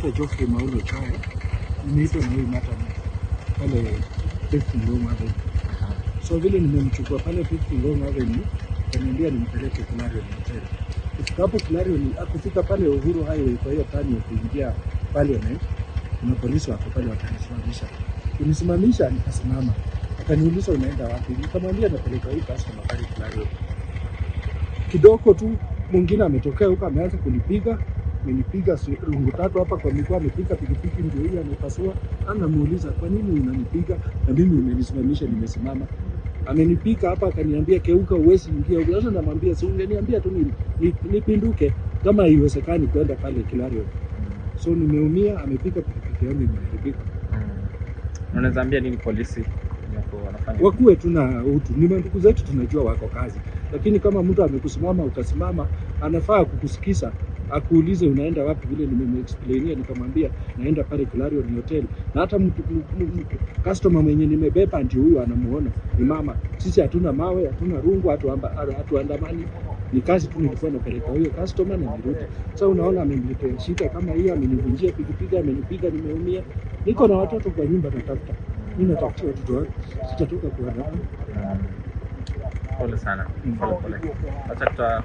Naitwa Geoffrey Maulo Chaya, nimeitwa na huyu Martin pale Fifth Ngong Avenue. So vile nimemchukua pale Fifth Ngong Avenue, kaniambia nimpeleke Clarion Hotel. Kufika hapo Clarion, akufika pale Uhuru Highway, kwa hiyo tani ya kuingia Parliament, kuna polisi wako pale wakanisimamisha. Kunisimamisha nikasimama. Akaniuliza, "Unaenda wapi?" Nikamwambia napeleka hii customer pale Clarion. Kidogo tu mwingine ametokea huko, ameanza kunipiga, amenipiga rungu tatu hapa kwa miguu, amepiga pikipiki ndio hii amepasua. Anamuuliza, "Kwa nini unanipiga na mimi umenisimamisha nimesimama?" Amenipiga hapa akaniambia, "Keuka, uwezi ingia huko." Sasa namwambia, si ungeniambia tu nipinduke kama haiwezekani kwenda pale Clarion. So nimeumia, amepiga pikipiki yangu imeharibika. Unaweza ambia nini polisi wenye wako wanafanya? Wakuwe tu na utu. Ni ndugu zetu, tunajua wako kazi, lakini kama mtu amekusimama ukasimama, anafaa kukusikiza, akuulize unaenda wapi. Vile nimemexplainia nikamwambia naenda pale Clarion Hotel, na hata mtu customer mwenye nimebeba ndio huyu anamuona ni mama. Sisi hatuna mawe, hatuna rungu, hatuandamani, ni kazi tu nilikuwa napeleka huyo customer na nirudi. Sasa unaona ameniletea shida kama hiyo, amenivunjia pikipiki, amenipiga, nimeumia. Niko na watoto kwa nyumba, natafuta mimi, natafutia watoto wangu, sitatoka kwa Pole sana. Pole pole. Acha tuta